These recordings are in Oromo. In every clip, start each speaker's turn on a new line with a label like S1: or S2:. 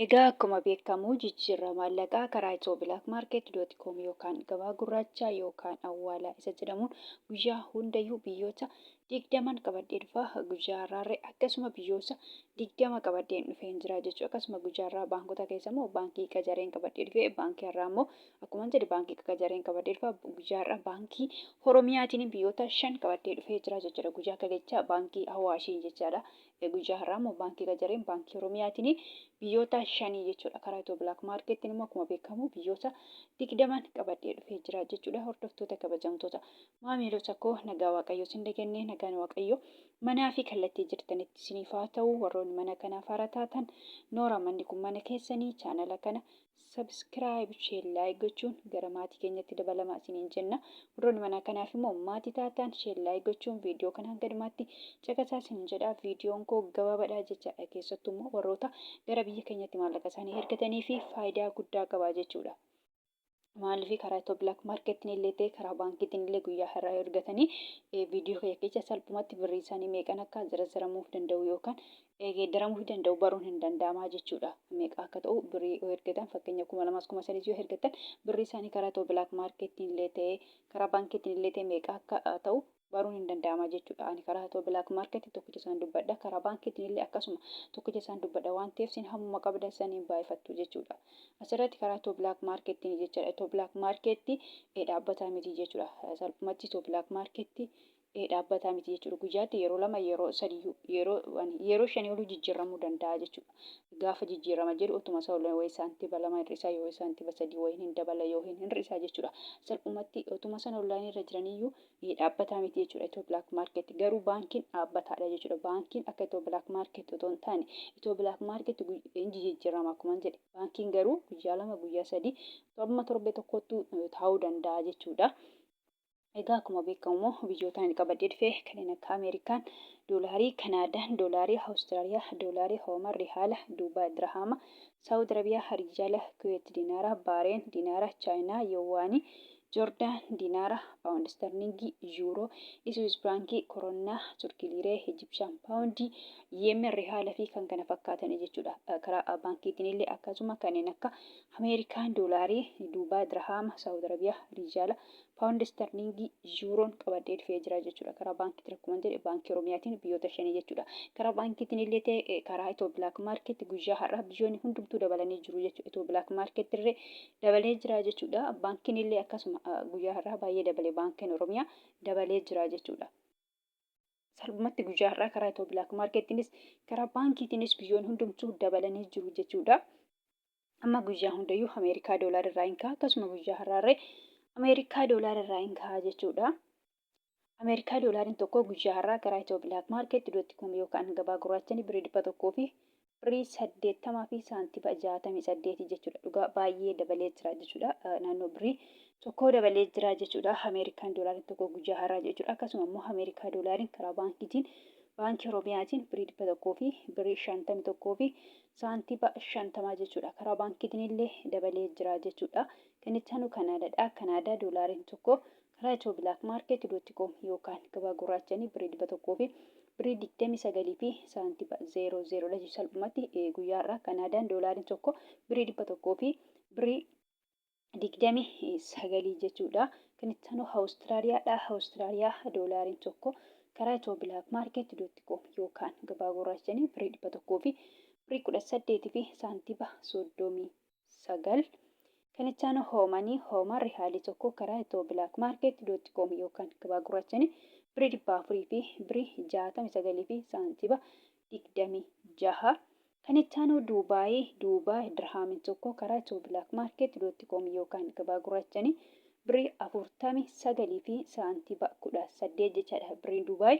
S1: Egaa akkuma beekamu jijjiirraa maallaqaa karaa ethioblkmarket.com yookaan gabaa gurraachaa yookaan awwaalaa isa jedhamuun guyyaa hundayyuu biyyoota 20n qabadhee dhufa. Guyyaa har'aarree akkasuma biyyoota 20 qabadheen dhufeen jira jechuudha. Akkasuma guyyaa har'aa baankota keessa immoo baankii qajareen qabadhee dhufe. Baankii har'aa immoo akkuma jedhe baankii qajareen qabadhee dhufa. Guyyaa har'aa baankii Oromiyaatiin biyyoota 5 qabadhee dhufee jira jechuudha. Guyyaa kaleechaa baankii Awaashii jechaadha. Guyyaa har'aa immoo baankii qajareen baankii Oromiyaatiin biyyoota shanii jechuudha. Karaa Itiyoo Bilaak Maarkeettiin immoo akkuma beekamu biyyoota 20n qabadhee dhufee jira jechuudha. Hordoftoota kabajamtoota maamiloota koo, nagaa Waaqayyoo isin dagannee, nagaan Waaqayyoo manaa fi kallattii jirtanitti isiniif haa ta'u. Warroonni mana kanaaf haaraa taatan, noora, manni kun mana keessanii, chaanala kana subscribe, share, like gochuun gara maatii keenyatti dabalamaa isiniin jenna. Warroonni mana kanaaf immoo maatii taatan, share, like gochuun viidiyoo kana hanga dhumaatti caqasaa isiniin jedha. Viidiyoon koo gabaabaadha jechaadha. Keessattuu immoo warroota gara biyya keenyatti maallaqa isaanii ergatanii fi faayidaa guddaa qaba jechuudha. Maaliif karaa Itiyoo Black Marketiin illee ta'e karaa baankiitiin illee guyyaa har'aa ergatanii viidiyoo kiyya keessa salphumatti birrii isaanii meeqan akka zarazzaramuuf danda'u yookaan geeddaramuuf danda'u baruun hin danda'amaa jechuudha. Meeqa akka ta'u birrii yoo ergatan, fakkeenya 2000s 3000s yoo ergatan, birrii isaanii karaa Itiyoo Black Marketiin illee ta'e karaa baankiitiin illee ta'e meeqa akka ta'u baruun hin danda'ama jechuudha. Ani karaa Itiyoo Black Market tokkicha isaan dubbadha. Karaa baankiitiin illee akkasuma tokkicha isaan dubbadha waan ta'eef isin hammuma qabdan saniin baay'ifattu jechuudha. Asirratti karaa Itiyoo Black Marketiin jechuudha. Itiyoo Black Market dhaabbataa miti jechuudha. Salphumatti Itiyoo Black Market dhaabbataa miti jechuudha. Guyyaatti yeroo lama, yeroo sadii, yeroo shanii oluu jijjiiramuu danda'a jechuudha. Gaafa jijjiirama jedhu utuma isaa wayii saantiba 2 hir'isaa, yoo saantiba 3 wayiin hin dabala yoo hin hir'isaa jechuudha. Salphumatti utuma sana onlaayinii irra jiraniyyuu dhaabbataa miti jechuudha Itiyoo Black Market. Garuu baankiin dhaabbataadha jechuudha. Baankiin akka Itiyoo Black Market otoo hin taane, Itiyoo Black Market hin jijjiirama akkuma jedhe. Baankiin garuu guyyaa 2, guyyaa 3, amma torbee tokkottuu taa'uu danda'a jechuudha. Egaa akkuma beekamu immoo biyyoota ani qabadhee dhufe kanneen akka Ameerikaan doolaarii, Kanaadaan doolaarii, Awustiraaliyaa doolaarii, Hoomar Rihaala, Duubaay Dirhaama, Saawud Arabiyaa Riyaala, Kuweet Dinaara, Baareen Dinaara, Chaayinaa Yowaanii, Joordaan Dinaara, Paawundi Istarliingii, Yuuroo, Iswiis Firaankii, Koronnaa, Turkii Liiree, Ijibshaan Paawundii, Yemen Rihaala fi kan kana fakkaatan jechuudha. Karaa baankiitiin illee akkasuma kanneen akka Ameerikaan doolaarii, Duubaay Dirhaama, Saawud Arabiyaa Riyaala, Paawundi Istarliingii, Yuuroon qabadhee dhufee jira jechuudha. Karaa baankiitiin akkuma jedhe baankii Oromiyaatiin biyyoota shanii jechuudha. Karaa baankiitiin illee ta'e karaa Itiyoo Black Market guyyaa har'aa biyyoonni hundumtuu dabalanii jiru jechuudha. Itiyoo Black Market illee dabalee jira jechuudha. Baankiin illee akkasuma guyyaa har'aa baay'ee dabale, baankiin Oromiyaa dabalee jira jechuudha. Salphumatti guyyaa har'aa karaa Itiyoo Black Marketiinis karaa baankiitiinis biyyoonni hundumtuu dabalanii jiru jechuudha. Amma guyyaa hundayyuu Ameerikaa doolaara irraa hin ka'a. Akkasuma guyyaa har'aarree Ameerikaa doolaara irraa hin ka'a jechuudha. Ameerikaa doolaariin tokko guyyaa har'aa karaa Itiyoo Black Market dot com yookaan gabaa gurraachanii birrii 100 fi birrii 80 fi saantiba 68 jechuudha. Dhugaa baay'ee dabalee jira jechuudha. Naannoo birrii tokkoo dabalee jira jechuudha. Ameerikaan doolaariin tokko guyyaa har'aa jechuudha. Akkasuma immoo Ameerikaa doolaariin karaa baankiitiin baankii Oromiyaatiin birrii 100 fi birrii 51 fi saantiba 50 jechuudha. Karaa baankiitiin illee dabalee jira jechuudha. Kan itti aanu Kanaadaadha. Kanaadaa doolaariin tokko karaa Itiyoo Black Market dot com yookaan gabaa gurraachanii birrii 100 fi birrii 29 fi saantiba 00 dha jechuudha. Salphumatti guyyaa har'aa Kanaadaan doolaariin tokko birrii 100 fi birrii 29 jechuudha. Kan itti aanu Awustiraaliyaadha. Awustiraaliyaa doolaariin tokko karaa Itiyoo Black Market dot com yookaan gabaa gurraachanii birrii 100 fi birrii 18 fi saantiba 39. Kan itti aanu Hoomanii, Hoomaa rihaalii tokko karaa Itiyoo Black Market dot com yookaan gabaa gurraachanii birrii 400 fi birrii 69 fi saantiba 26. Kan itti aanu Duubaayii, Duubaay dirhaamiin tokko karaa Itiyoo Black Market dot com yookaan gabaa gurraachanii birrii 49 fi saantiba 18 jechaadha. Birriin Duubaay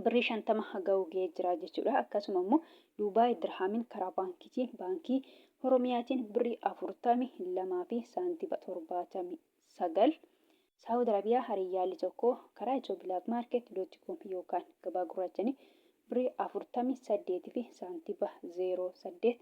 S1: birrii 50 ga'uu ga'ee jira jechuudha. Akkasuma immoo Duubaay dirhaamiin karaa baankiitiin baankii Oromiyaatiin birrii 42 fi saantiba 79. Saawud Arabiyaa riyyaalli tokko karaa Itiyoo Black Market dot com yookaan gabaa gurraachanii birrii 48 fi saantiba 08.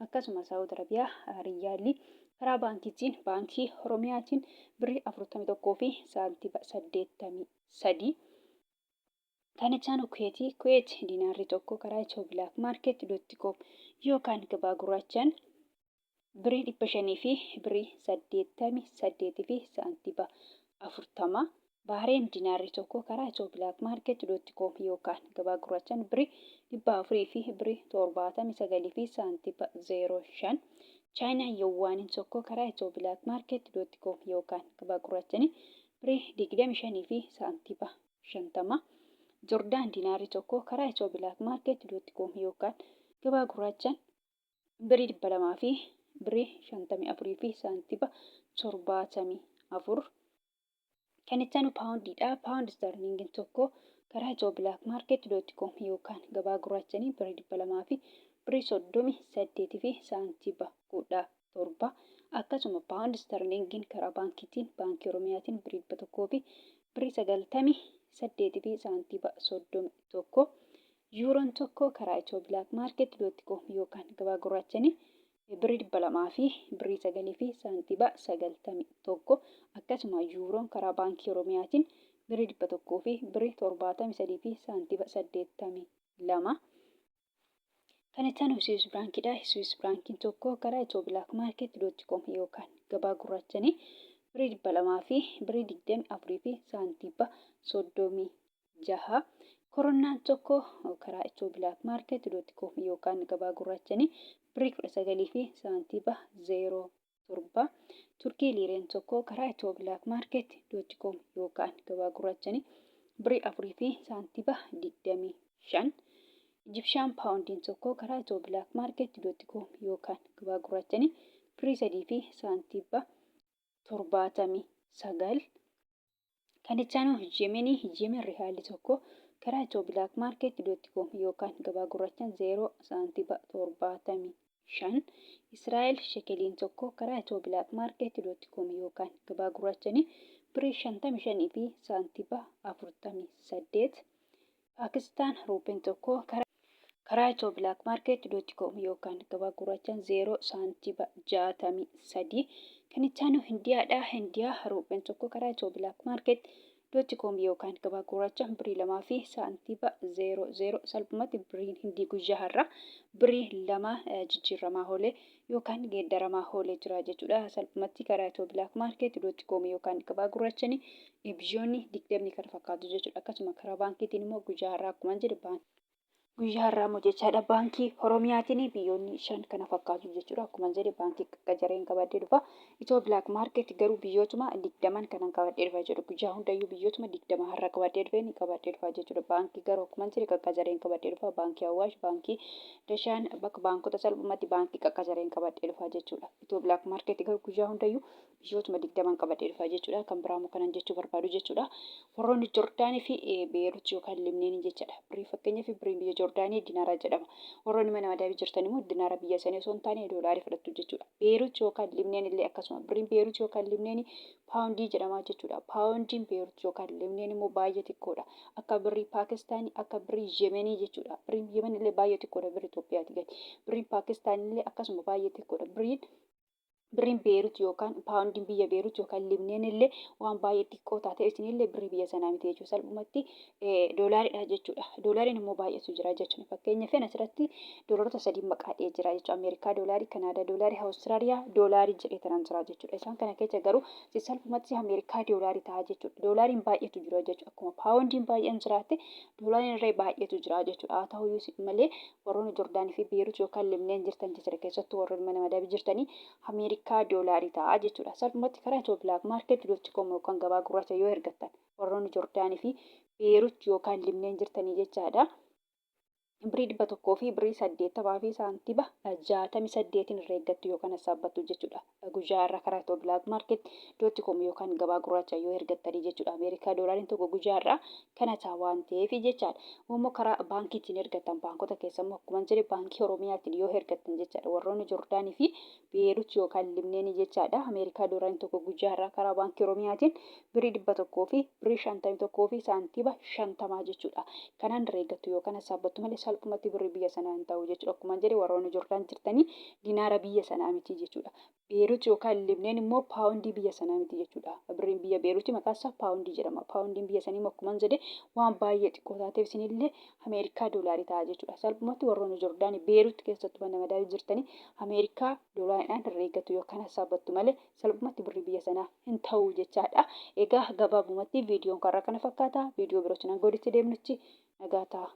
S1: Akkasuma Saawud Arabiyaa riyyaalli karaa baankiitiin baankii Oromiyaatiin birrii 41 fi saantiba 83. Kan itti aanu Kuweeti. Kuweet dinaarri tokko karaa Ethio Black Market dot com yookaan gabaa gurraachaan birii 500 fi birii 88 fi saantiba 40. Bahreen dinaarri tokko karaa Ethio Black Market dot com yookaan gabaa gurraachaan birii 400 fi birii 79 fi saantiba 05. Chaayinaa Yowwaaniin tokko karaa Ethio Black Market dot com yookaan gabaa gurraachanii birii 25 fi saantiba 50. Jordaan dinaarri tokko karaa Ethio Black Market dot com yookaan gabaa gurraachaan birii 200 fi birii 54 fi saantiba 74. Kan itti aanu paawundiidha. Paawundi isterliingiin tokko karaa Ethio Black Market dot com yookaan gabaa gurraachanii birii 200 fi birii 38 fi saantiba 17. Akkasuma paawundi isterliingiin karaa baankiitiin Baankii Oromiyaatiin birii 100 fi birrii 98 fi saantiba 31. Yuuroon tokko karaa Ethio Black Market dot com yookaan gabaa gurraachanii birrii 200 fi birrii 9 fi saantiba 91. Akkasuma yuuroon karaa Baankii Oromiyaatiin birrii 100 fi birrii 73 fi saantiba 82. Kan itti aanu Swiss Biraankiidha. Swiss Biraankiin tokko karaa Ethio Black Market dot com yookaan gabaa gurraachanii birrii 200 fi birrii 24 fi saantiba 36. Koronnaan tokko karaa Ethio Black Market dot com yookaan gabaa gurraachanii birrii 19 fi saantiba 07. Turkii liireen tokko karaa Ethio Black Market dot com yookaan gabaa gurraachanii birrii 4 fi saantiba 25. Ijibshaan paawundiin tokko karaa Ethio Black Market dot com yookaan gabaa gurraachanii birrii 3 fi saantiba 79. Kan itti aanu Yemenii. Yemen rihaalli tokko karaa Ethio Black Market dot com yookaan gabaa gurraachaan 0 saantiba 75. Israa'el shekeliin tokko karaa Ethio Black Market dot com yookaan gabaa gurraachanii birrii 55 fi saantiba 48. Paakistaan ruupiin tokko karaa Ethio Black Market dot com yookaan gabaa gurraachaan 0 saantiba 63. Kan itti aanu Hindiyaadha. Hindiyaa ruupiin tokko karaa Ethio Black Market dot com yookaan gabaa gurraachaan birrii 2 fi saantiba 00. Salphumatti birriin Hindii guyyaa har'aa birrii 2 jijjiirramaa oolee yookaan geeddaramaa oolee jira jechuudha. Salphumatti karaa Ethio Black Market dot com yookaan gabaa gurraachanii biyyoonni 20 kana fakkaatu jechuudha. Akkasuma karaa baankiitiin immoo guyyaa har'aa akkuma jedhe guyyaa har'aa immoo jechaadha Baankii Oromiyaatiin biyyoonni 5 kana fakkaatu jechuudha. Akkuma jedhe baankii qaqqajareen qabadhee dhufa. Ethio Black Market garuu biyyootuma 20 kanan qabadhee dhufa jechuudha. Guyyaa hundayyuu biyyootuma 20 har'a qabadhee dhufe ni qabadhee dhufa jechuudha. Baankii garuu akkuma jedhe qaqqajareen qabadhee dhufa. Baankii Awaash, Baankii Dashaan, bakka baankota salphumatti baankii qaqqajareen qabadhee dhufa jechuudha. Ethio Black Market garuu guyyaa hundayyuu biyyootuma 20 qabadhee dhufa jechuudha. Kan biraa immoo kanan jechuu barbaadu jechuudha. Warroonni Jordaanii fi Beerut yookaan Libneeniin jechaadha. Birrii fakkeenyaaf birriin biyya Jordaanii dinaara jedhama. Warroonni mana madaamii jirtan immoo dinaara biyya sanii osoo hin taane doolaarii fudhattu jechuudha. Beerut yookaan Libneen illee akkasuma birriin Beerut yookaan Libneenii paawundii jedhama jechuudha. Paawundiin Beerut yookaan Libneen immoo baay'ee xiqqoodha. Akka birrii Paakistaanii, akka birrii Yemenii jechuudha. Birriin Yemen illee baay'ee xiqqoodha birrii Itoophiyaati gadi. Birriin Paakistaan illee akkasuma baay'ee xiqqoodha. Birriin Beerut yookaan paawundiin biyya Beerut yookaan Libneen illee waan baay'ee xiqqoo taate isinillee birrii biyya sanaa miti jechuudha. Salphumatti doolaaridha jechuudha. Doolaariin immoo baay'eetu jira jechuudha. Fakkeenyaaf asirratti doolaarota sadii maqaa dhiyee jira jechuudha. Ameerikaa doolaarii, Kanaadaa doolaarii, Awustiraaliyaa doolaarii jedhee tanan jira jechuudha. Isaan kana keessa garuu salphumatti Ameerikaa doolaarii ta'a jechuudha. Doolaariin baay'eetu jira jechuudha. Akkuma paawundiin baay'een jiraatte doolaariin irree baay'eetu jira jechuudha. Haa ta'uyyuu malee warroonni Jordaanii fi Beerut yookaan Libneen jirtan jechuudha. Keessattuu warroonni mana madabii jirtanii Ameerikaa doolaarii ta'a jechuudha. Salphumatti karaa Ethio Black Market dot com yookaan gabaa gurraacha yoo ergattan warroonni Jordaanii fi Beerut yookaan Libneen jirtanii jechaadha. Birrii 100 fi birrii 80 fi saantiba 68 irra eeggattu yookaan hassaabbattu jechuudha. Guyyaa irraa karaa Ethio Black Market dot com yookaan gabaa gurraacha yoo ergattanii jechuudha. Ameerikaa doolaariin tokko guyyaa irraa kana ta'a waan ta'eef jechaadha. Immoo karaa baankiitiin ergattan baankota keessa immoo akkuma jedhe Baankii Oromiyaatiin yoo ergattan jechaadha. Warroonni Jordaanii fi Beerut yookaan Libneenii jechaadha. Ameerikaa doolaariin tokko guyyaa irraa karaa Baankii Oromiyaatiin birrii 100 fi birrii 51 fi saantiba 50 jechuudha. Kanaan irra eeggattu yookaan hassaabbattu malee salphumatti birrii biyya sanaa hin ta'u jechuudha. Akkuma jedhe warroonni Jordaan jirtanii dinaara biyya sanaa miti jechuudha. Beerut yookaan Libneen immoo paawundii biyya sanaa miti jechuudha. Birriin biyya Beeruti maqaan isaa paawundii jedhama. Paawundiin biyya sanii immoo akkuma jedhe waan baay'ee xiqqoo taateef isinillee Ameerikaa doolaarii ta'a jechuudha. Salphumatti warroonni Jordaanii Beerut keessattuu mana madaamii jirtanii Ameerikaa doolaariidhaan herreeggattu yookaan hassaabbattu malee salphumatti birrii biyya sanaa hin ta'u jechaadha. Egaa gabaabumatti viidiyoon karra kana fakkaata. Viidiyoo birootti nan goditti deemnutti nagaa ta'a.